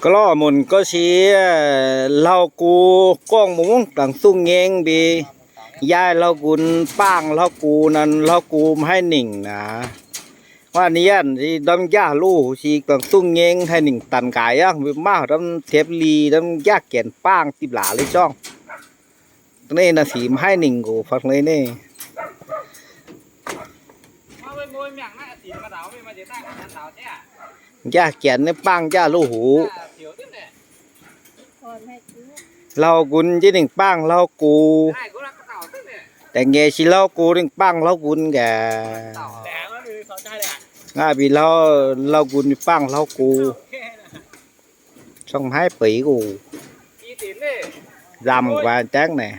ກະລໍໝູນກໍຊິ ເລົາກູ ກ້ອງມຸງ ກາງສຸງເງງບີ ຢາຍເລົາກຸນ ປາງເລົາກູນັ້ນ ເລົາກູມະໄຫນິງນະ ວ່ານີ້ອັນຊິດຳຢາລູຊິກາງສຸງເງງໄຫນິງຕັນກາຍອະ ມາດຳເທບລີດຳຢາແກນປາງຕິບຫຼາເລີຍຈ້ອງ. ນີ້ນະ ສີມະໄຫນິງກູ ຝັກເລີຍນີ້ ຢາແກນນີ້ປາງຢາລູຫູ ເລົາກຸນຈິໜິງປາງເລົາກູ ແຕ່ເງຊິເລົາກູໜິງປາງເລົາກຸນແກ ງາບີເລົາ ເລົາກຸນປາງເລົາກູ ຊ່ອງໄມ້ເປີຍກູ ດຳກວ່າແຈັກແນ່.